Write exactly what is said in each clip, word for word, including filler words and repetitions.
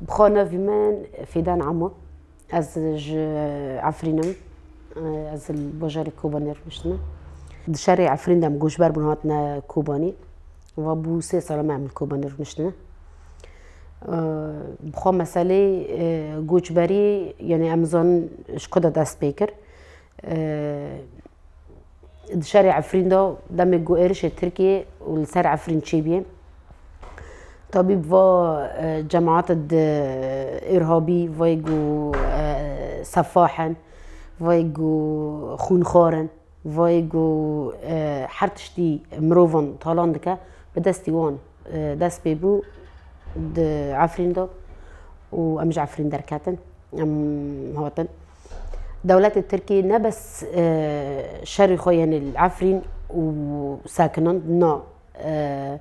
Bi xwe navî min Fîdan Emo. Ez ji Efrîn im. Ez li bajarê Kobanê rûniştime. Di şerê Efrîn de em goçber bûn hatine Kobanê. Va bû sê sala me em li Kobanê rûniştine. Bi xwe meselê, e, goçberî, yanî em zanin ji ku de dest pê kir. E, Di şerê Efrîn de demê ku êrişê Tirkiyê û li ser Efrîn çêbûye, tabî va, e, cemaat di îrhabî, vayê ku, e, sefah in, vayê ku xûnxwar in, vayê ku, e, her tiştî mirovan talan dike, bi destî wan, e, dest pê bû di Efrîn de û em ji Efrîn derketin, em hatin. Dewletê Tirkiyê ne bes, e, şerê xwe, yanî li Efrîn û sekinand, na, e,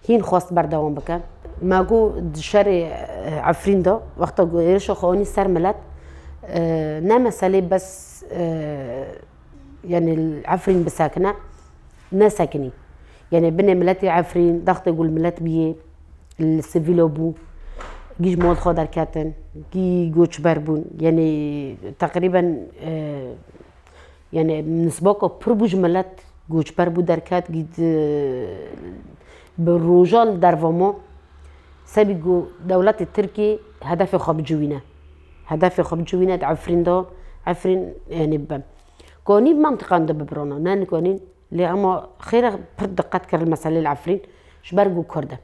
hîn xwest berdewam bike. Me got di şerê, e, Efrîn de, wexta ku êrişa xwe anî ser milet, e, ne meselê bes, e, yanî li Efrîn bisekine, nesekinî. Yanî binê miletê Efrîn, dextê ku li milet bûye, li sivîlo bû, gî ji mol xwe derketin, gî goçber bûn. Yanî teqrîben, e, yanî nisbaka pir bû ji milet goçber bû derket, gî di, bi roja li derve ma. Sebî ku dewletê Tirkî hedefê xwe biciwîne. Hedefê xwe biciwîne di Efrîn de, Efrîn, yanî bi. Konî mantiqan de bibirana, ne nikonîn. Lê ema xêre pir diqet kir li meselê li Efrîn, ji ber ku Kurd e.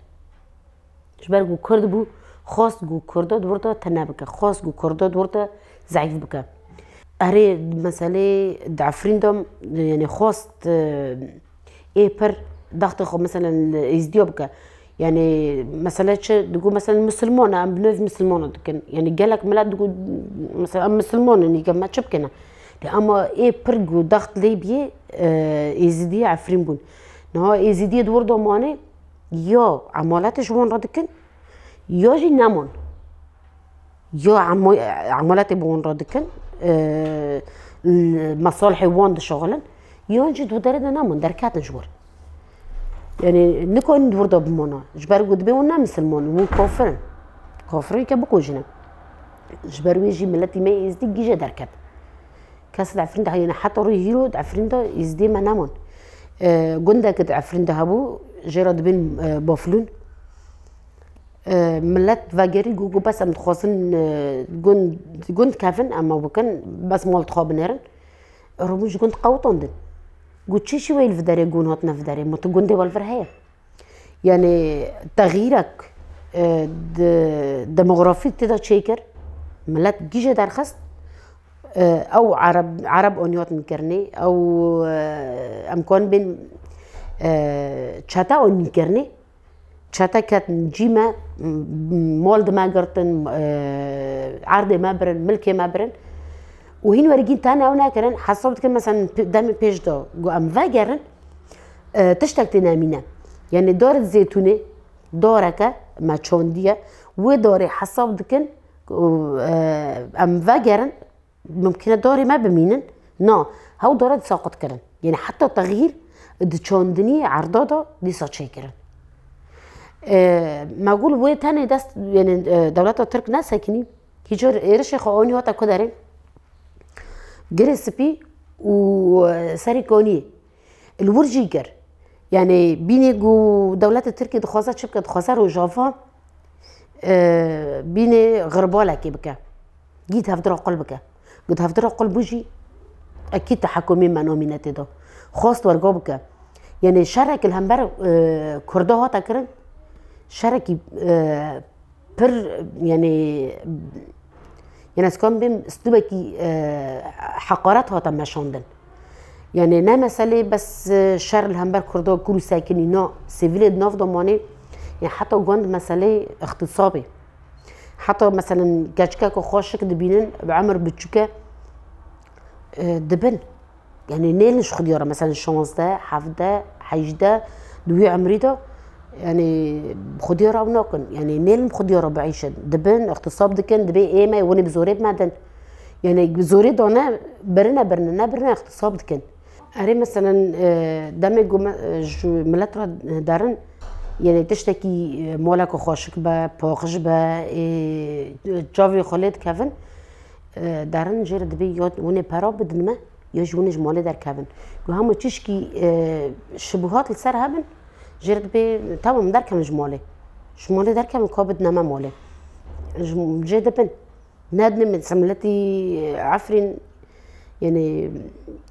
Ji ber ku Kurd bû, xwest ku Kurda di wir de tune bike, xwest ku Kurda di wir de zeîf bike. Erê, meselê di Efrîn de, yanî xwest, e, ê pir dextê xwe, meselen, li Êzidiya bike. Yanî, mesele çi? Digo, meselen, misilman e, em bi navê misilmana dikin. Yanî, gelek milet digo, meselen, em misilman in, îke me çi bikene? Lê ama ê pir ku dext lê biyê, e, Êzidiyê Efrîn bûn. Niha Êzidiyê di wir de mane, ya emaletê ji wan re dikin, ya jî neman. Ya emo-, emaletê bi wan re dikin, e, li mesalihê wan dişixulin, yan jî di derê de neman, derketin ji wir. Yanî, nikarin di wir de bimana. Ji ber ku dibê wan ne misilman in, wan kafir in. Kafir in ke bikujine. Ji ber wê jî miletî me Êzdî gîje derket. Kes di Efrîn de heye ne, heta rûyê hîro di Efrîn de Êzdiyê me neman. E, gundek di Efrîn de hebû, jê re dibên, e, Baflûn. E, milet vegerî, got, got, bes em dixwazin, e, gund, gund kevin, em ew bikin, bes mal dixwe binêrin. Rûbûn ji gund qewitandin. Got, çi şîweyî li viderê gon hatine viderê? Ma tu gundê we li vir heye? Yanî texyîrek, e, di demografî tê de çêkir, milet gîje derxist, e, ew Ereb, Ereb anî hatin kirinê, ew, e, em kan bên, e, çete anî kirinê, çete ketin cî me, m-, mal di me girtin, e, erdê me birin, milkê me birin. Û hîn wergîn tene ew nekirin, hesab dikin, meselen, p-, demê pêş de, got, em vegerin, e, tiştek tê nemîne. Yanî darê zêtûnê, dareke me çandiye, wê darê hesab dikin, û, e, em vegerin, mimkine darê me bimînin. Na, hew dara dîsa qut kirin. Yanî heta texyîr di çandinî erda de dîsa çêkirin. E, me got wê tenê dest, yanî, e, dewleta Tirk nesekinî. Hîcar êrişê xwe anî hate ku derê. Girê Spî û, e, Serê Kaniyê. Li wir jî kir. Yanî bînê ku dewleta Tirkiyê dixwaze çi bike, dixwaze Rojava, e, bînê xirbalekê bike. Gît hevdira qul bike. Gît hevdira qul bû jî ekîd tehekumê me namîne tê de. Xwest werga bike. Yanî şerek li hember, e, Kurda hate kirin. Şerekî, e, pir, yanî, yanî ez kan bêm, uslûbekî, e, heqaret hate meşandin. Yanî ne meselê bes, e, şer li hember Kurda, Kurd û sekinî, na, sivîlê di nav de manê, yanî heta gund meselê îxtîsabê. Heta meselen keçikeke xweşik dibînin, bi emir biçûke, e, dibin. Yanî nêlin ji xwediyê re, meselen şazdeh, hevdeh, hejdeh, di wî emrî de, yanî bi xwediyê re ew nakin. Yanî nêlin bi xwediyê re biîşin. Dibin, îxtîsab dikin, dibê ê me, winê bi zorê bi me din. Yanî bi zorê dane, birine, birine, nebirine, îxtîsab dikin. Erê, meselen, e, demê ku me, e, ji milet re derin, yanî tiştekî, e, moleke xweşik be, paqij be, ê, Çavê xwe lê dikevin, e, derin jê re dibê ya winê pera bidin me, ya jî winê ji malê derkevin. Ku hema çişkî, e, şubuhat li ser hebin, jê re dibê, tamam, derkevin ji malê. Ji malê derkevin, ka bidine me malê. Ji, jê dibin. Nedine min, se miletî Efrîn, yanî,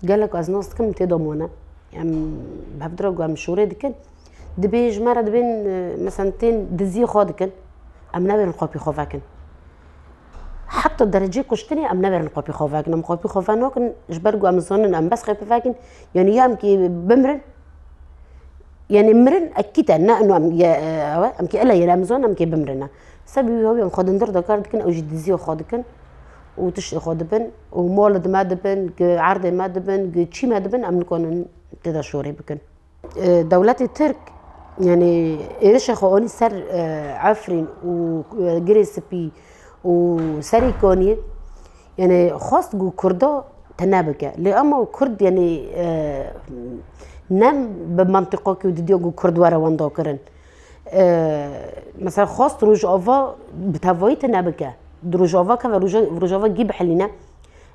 gelek ez nas dikim, tê de mane. Em bi hevdira ku em şûrê dikin, dibê ji me re dibên, e, mesela tên diziyê xwe dikin, em neberin xapî xwe vekin. Heta derecê kuştinê em neberin xapî xwe vekin. Em xapî xwe venakin, ji ber ku em zanin em bes xapî vekin, yanî ya em kê bimrin, yanî mirin ekît e, ne ino em ye, e, ew e, em kê ele, yanî em zanin em kê bimrin e. Sebî wî hewî em xwe dindir de kar dikin, ew jî diziya xwe dikin û tiştê xwe dibin û mal di me dibin, gi erdê me dibin, gi çî me dibin, em nikanin tê de şorê bikin. E, dewletê Tirk, yanî êrişê xwe anî ser, e, Efrîn û, e, Girê Spî û Serê Kaniyê, yanî xwest ku Kurda tune bike. Lê ema Kurd, yanî, e, ne bi mentiqokê û didiya ku Kurd were wenda kirin. E, mesela xwest Rojava bi tevayî tune bike. Di Rojava keve Roja-, Rojava gî bihilîne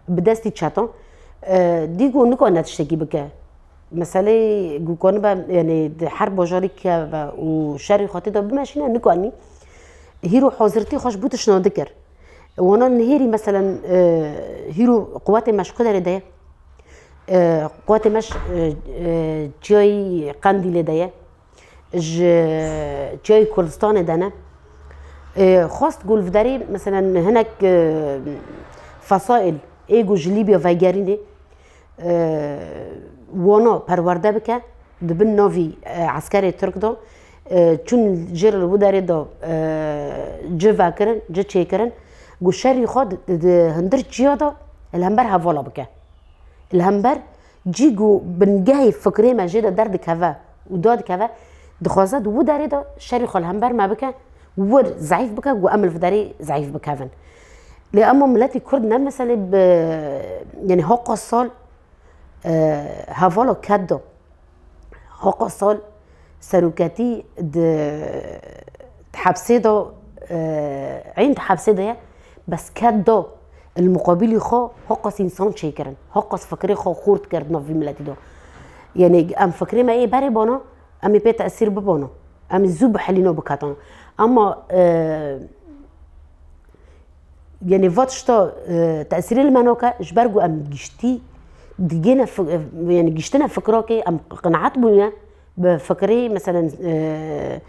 bi destî çetan. E, dî ku nikane tiştekî bike. Meseleyê ku kanibe, yanî di her bajarî keve û şerî xwe tê de bimeşîne, nikanî. Hîro hazirtî xwe ji bo tişna dikir. Wana nihêrî, meselen, e, hîro quwetê me ji ku derê de ye? E, quwetê me ji, e, e, çiyayî Qendîlê de ye. Ji çiyayê Kurdistanê de ne. E, xwest ku li vî derê, meselen, hinek, e, fesaîl ê ku ji Lîbya vegerînê, e, wana perwerde bike, di bin navî, e, eskerê Tirk de, e, çûn jê re li wî derê de, e, ci vekirin, ci çêkirin, ku şerî xwe di, di hundir çiya de li hember hevala bike. Li hember cî ku bingehê fikrê me jê de derdikeve û dadikeve, dixwaze di wî derê de şerî xwe li hember me bike, wir zeîf bike, ku em li vî derê zeîf bikevin. Lê ema miletî Kurd ne meselê bi, yanî hoqa sal, e, hevala ked de. Hoqa sal seroketî di, di hepsê de, e, eyn di hepsê de ye, bes ked de li muqabilî xwe hoqas însan çêkirin, hoqas fikrê xwe xurt kir di nav vî miletî de. Yanî em fikrê me ê berê bana, em ê pê tesîr bibana. Em ê zû bihilîno biketan. Ema, e, Yanî va tişta, e, tesîrê li me nake, ji ber ku em giştî digêne fi-, e, yanî giştine fikrakê, em qenaet bûne bi fikrê, meselen, e,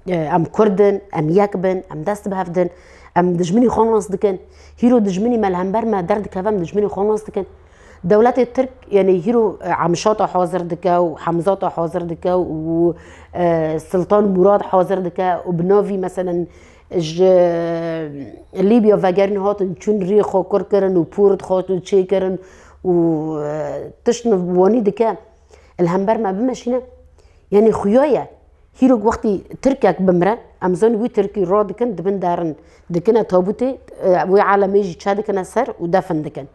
e, em Kurd in, em yek bin, em dest bi hev din, em dijminî xwe nas dikin. Hîro dijminî me li hember me derdikeve, em dijminî xwe nas dikin. Dewletê Tirk, yanî hîro, e, Emşata hazir dike û Hemzata hazir dike û, e, Siltan Murad hazir dike û bi navî, meselen, ji Lîbya vegerîn hatin çûn rê xwe kur kirin û pûr dixwestin çêkirin û, e, tişt wanî dike, li hember me bimeşîne. Yanî xuya ye. Hîrok wextî Tirkek bimire, em zon wî Tirkî radikin, dibin derin, dikine tabûtê, e, wê alemê jî çe dikine ser û defin dikin.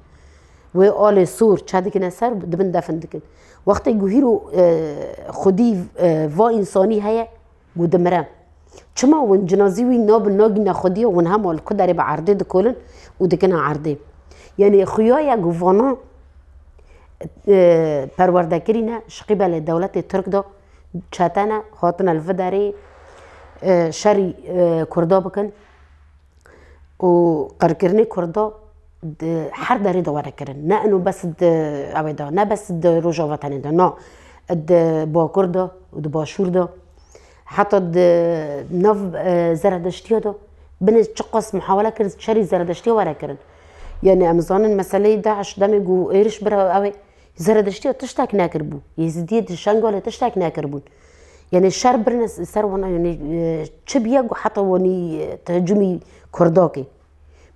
Wê alê sor çe dikine ser, dibin defin dikin. Wextê ku hîro, e, xwedî, e, va însanî heye, ku dimire. Çima hûn cinazî wî nabin, nagîne xwediyê, hûn hema li ku derê bi erdê dikolin û dikine erdê? Yanî xuya ye ku vana, e, perwerde kirîne, ji qîbelê dewletê Tirk de çete ne, hatine li vî derê, e, şerî, e, Kurda bikin. Û qirkirinê Kurda di her derê de were kirin. Ne ino bes di, ew ê de, ne bes di Rojava tenê de, na, di Bakur de û di Başûr de. Heta di nav, e, Zeredeştiya de. Binê çiqas muhawele kir, şerî Zeredeştiya were kirin. Yanî em zanin meseleyê DAIŞ demê ku êriş bira ew ê Zeredeştiya tiştek nekiribû. Yêzidiyê di Şengalê tiştek nekiribûn. Yanî şer birine ser wana, yanî, e, çi biye ku heta wanî, e, tehecûmî Kurdakê.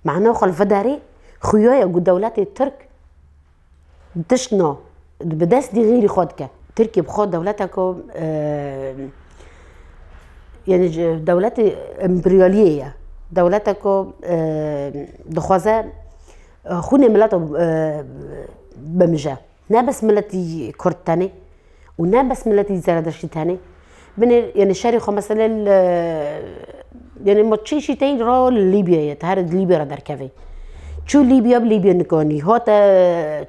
Mana xwe li vê derê xuya ye ku dewletê Tirk tiştna bi destî xêrî xwe dike. Tirkiye bi xwe dewleteke, e, yanî ji dewletê emperyaliyê ye. Dewleteke, e, dixwaze, e, xûnê mileta, e, bimije. Ne bes miletî Kurd tenê û ne bes miletî Zeredeştî tenê. Binê, yanî şerê xwe mesele li, Yani ma çi şî tey ra Lîbyayê, te here Lîbya ra derkevê. Çû Lîbya, bi Lîbya nikanî. Hate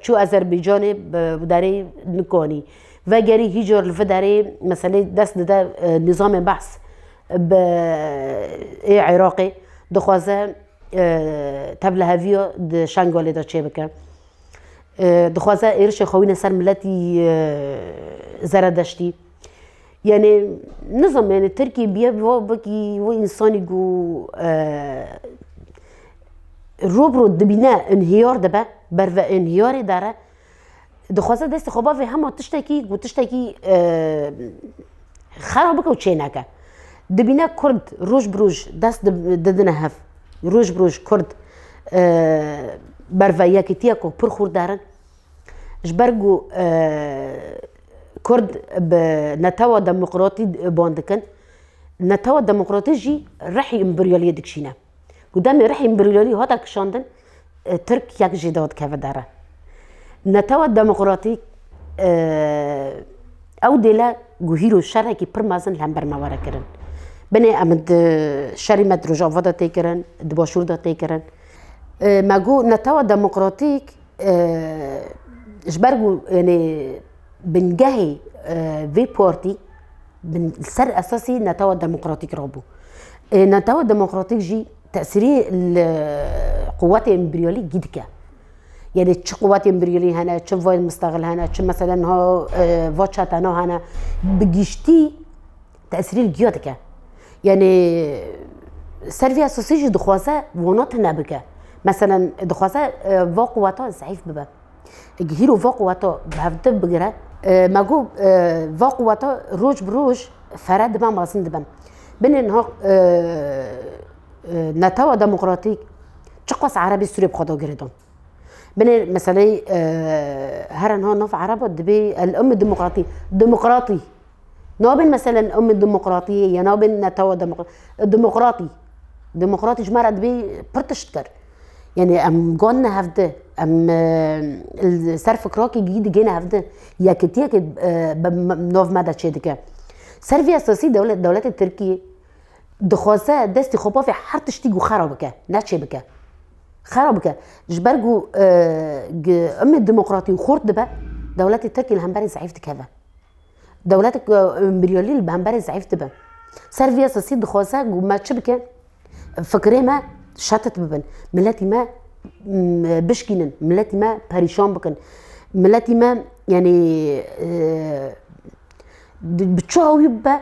çû Azerbaycanê, bi, bi derê nikanî. Vegerî hîcar li vi derê, meselê dest dide, e, nîzamê behs bi ê Iraqê dixwaze, e, tevliheviya di Şengalê de çêbike. E, dixwaze êrişê xwe wîne ser miletî, e, Zeredeştî. Yani, nizam, yani, Tirkî biye va bikî, wî însanî ku, e, rû bi rû dibîne, înhiyar dibe, berve înhiyarê dere, dixwaze destê xwe bavê hema tiştekî, ku tiştekî, e, xera bike û çêneke. Dibîne Kurd roj bi roj dest di-, didine hev. Roj bi roj Kurd, e, berve yekîtiya ku pir xurt derin. Ji ber ku, e, Kurd bi netewa demokratî ban dikin, netewa demokratî jî rihî împeryaliyê dikişîne. Ku demê rihî împeryalî hate kişandin, e, Tirk yek jê de dikeve dere. Netewa demokratîk, e, ew dêle ku hîro şerekî pir mezin li hember me were kirin. Binê em di şerî me di Rojava de tê kirin, di Başûr de tê kirin. E, me got netewa demokratîk, e, ji ber ku, yani, bingehê, e, vê partî bin, li ser esasî netewa demokratîk rabû. E, netewa demokratîk jî tesîrî li quwetê împeryalî gî dike. Yani çi quwetê împeryalî hene, çi vayên misteqil hene, çi meselen ha, e, va çetena hene, bi giştî tesîrî li giya dike. Yani ser vê esasî jî dixwaze wana tune bike. Meselen dixwaze, e, va quweta zeîf bibe. Hîro va quweta bi hevdi bigire, e, me got, e, va quweta roj bi roj fere dibe, mezin dibe. Binê niha, e, e, netewa demokratîk çiqas Erebê Sûriyê bi xwe de girêdan. Binê meseleyê, e, here niha nav Ereba dibê el ummi demokratî. Demokratî. Nabên meselen ummi demokratiyê ya nabên netewa demokra-, demokratî. Demokratî ji me re dibê pir tişt kir. Yani em gan ne hevdi, em, e, li ser fikrakê gî digêne hevdi. Yekitiyekê, e, bi m-, nav me de çêdike. Ser vê esasî dewlet, dewletê Tirkiyê dixwaze destî xwe bavê her tiştî ku xera bike, neçê bike. Xera bike. Ji ber ku, e, gi-, umê demokratî xurt dibe, dewletê Tirkiyê li hemberê zeîf dikeve. Dewletek, e, împeryalî li hemberê zeîf dibe. Ser vê esasî dixwaze ku me çi bike? Fikirê me şetit bibin. Miletî me, m, bişkînin. Miletî me perîşan bikin. Miletî me, yani, e, di-, bi çi awî be,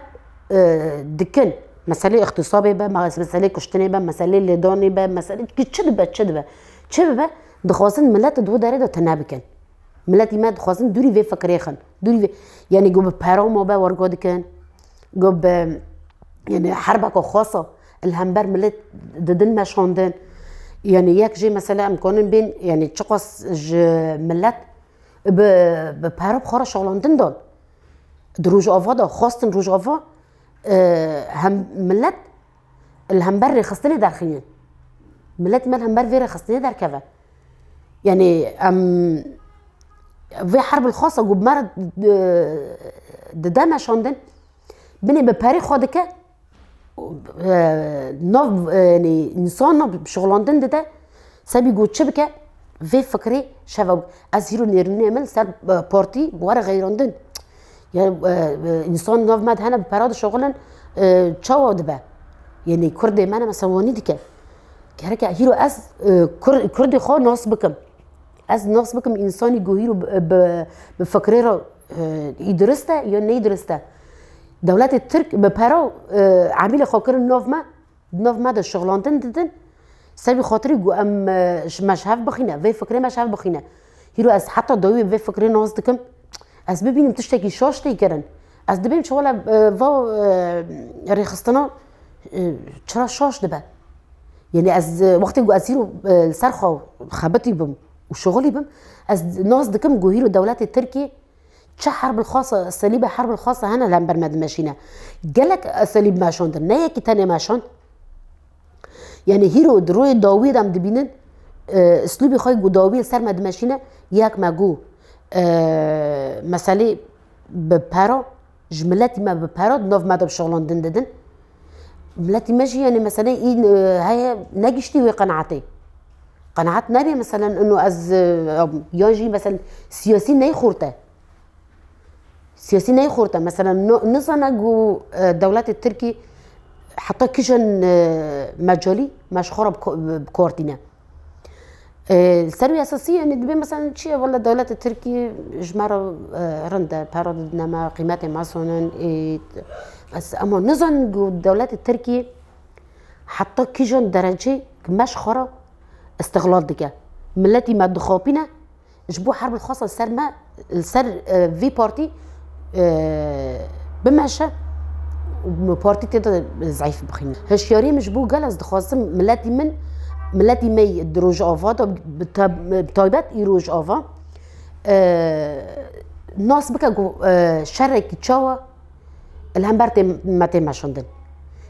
e, dikin. Meselê îxtisabê be, mes-, meselê kuştinê be, meselê lêdanê be, meselê ki çi dibe, çi dibe. Çi bibe, dixwazin milet di wî derê de tune bikin. Miletî me dixwazin dûrî vê fikirê xin. Dûrî vê, yani ku bi pera ma be wergo dikin. Ku bi, yani herbeka xasa li hember milet didin meşandin. Yani yek jê mesela em kanin bên, yani çiqas ji milet bi, bi pera bi xwe re şixulandin dan. Di Rojava de xwestin Rojava, e, hem milet li hember rêxistinê derxînin. Miletî me li hember vê rêxistinê derkeve. Yani em vê herb li xasa ku bi me re, e, dide meşandin, binê bi perê xwe dike, e, nav, e, yani însan nav şixulandin dide, sebî ku çi bike, vê fikrê şeve. Ez hîro nêrînê min ser, e, partî were xeyrandin. Yani, e, e, însan nav me de hene bi pera dişixulin, e, çawa dibe? Yani Kurdê me ne mesela wanî dike. Gereke hîro ez, e, Kur-, Kurdê xwe nas bikim. Ez nas bikim însanî ku hîro bi, bi, bi fikrê re, e, î dirist e ya ney dirist e. Dewletê Tirk bi pera, e, emîlê xwe kirin nav me, nav me de şixulandin didin. Sebî xatirî ku em, e, ji me ji hev bixîne, vê fikrê me ji hev bixîne. Hîro ez heta dawî vê fikrê nas dikim. Ez bibînim tiştekî şaş tê kirin. Ez dibêm çi wele, e, va, e, rêxistina, e, çira şaş dibe. Yani ez, e, wextê ku ez hîro, e, li ser xwe xebitî bim û şixulî bim, ez nas dikim ku hîro dewletê Tirkiyê çi herb li xasa, eselîbê herb li xasa hene li hember me dimeşîne. Gelek eselîb meşandin, ne yekî tenê meşand. Yani hîro di royê dawiyê de em dibînin, e, îslûbê xwe ku dawiyê li ser me dimeşîne, yek me got, e, meselê bi pera, ji miletî me bi pera di nav me de bi şixulandin didin. Miletî me jî, yani, mesela, în, e, heye negiştî wê qenaetê. Qenaet nebe, mesela, ino ez, e, yan jî, mesela, siyasî neyxurte. Siyasî neyxurte. Mesela, no-, nizane ku, e, dewletê Tirkî heta kijan, e, mecalî me ji xwe re bi ko-, bi kar tîne. E, ser wî esasî, yani, dibê, mesela, çi ye, wele dewletê Tirkî ji me re, e, rind e, pera didine me, qîmetê me sonin, ê, ez, ama nizanin ku dewletê Tirkî heta kijan derecê ki me ji xwe re îstixlal dike. Miletî me dixapîne, ji bo herb li xwestan ser me, li ser, e, vî partî, e, bimeşe û partî tê de zeîf bixîne. Hişyariyê min ji bo gel, ez dixwazim miletî min, miletî me yê di Rojava de, bi ta-, bi taybet î Rojava, e, nas bike ku, e, şerekî çawa li hember tê, me tê meşandin.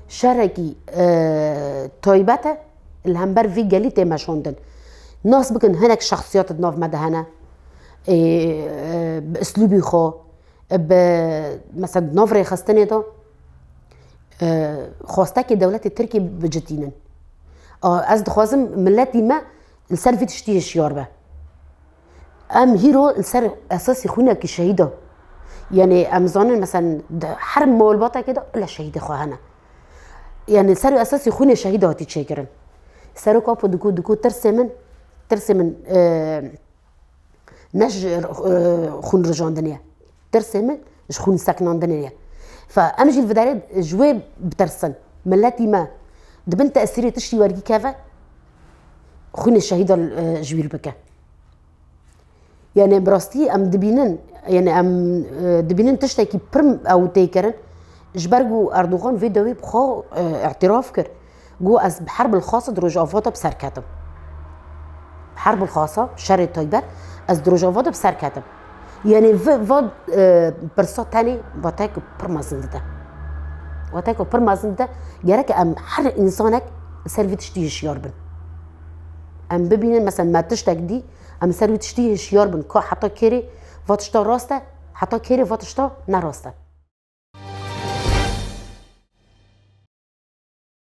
Şerekî, e, taybet e, li hember vî gelî tê meşandin. Nas bikin hinek şexsiyat di nav me de hene. Ê, e, bi îslûbî xwe, bi, mesela, di nav rêxistinê de, e, xwestekê dewletê Tirkî bicitînin. A, ez dixwazim miletî me li ser vî tiştî hişyar be. Em hîro li ser esasî xwînekî şehîda. Yani, em zanin, mesela, di her malbatekê de ile şehîdê xwe hene. Yani, li ser esasî xwînê şehîda hatî çêkirin. Serok Apo diku, diku tirsê min, tirsê min, e, ne ji, e, xwîn rijandinê ye. Tirsê min ji xwîn sekinandinê ye. Fe em jî li vê derê ji wê bitirsin. Miletî me di bin tesîrê tiştî wergî keve, xwînê şehîda, e, ji wî bike. Yani, bi rastî em dibînin, yani, em, e, dibînin tiştekî pir ew tê kirin. Ji ber ku Erdogan vê dewê bi xwe, e, îtiraf kir. Got, ez bi herb li xasa di Rojava de bi ser ketim. Herb li xasa, şerê taybet, ez di Rojava de bi ser ketim. Yani, vi-, va, e, pirsa tenê, vatayek pir mezin dide. Vatayek pir mezin dide, gerek em her insanek li ser vî tiştî hişyar bin. Em bibînin, mesela, me tiştek dî, em ser wî tiştî hişyar bin, ka heta kêrê va tişta rast e, heta kêrê va tişta ne rast e.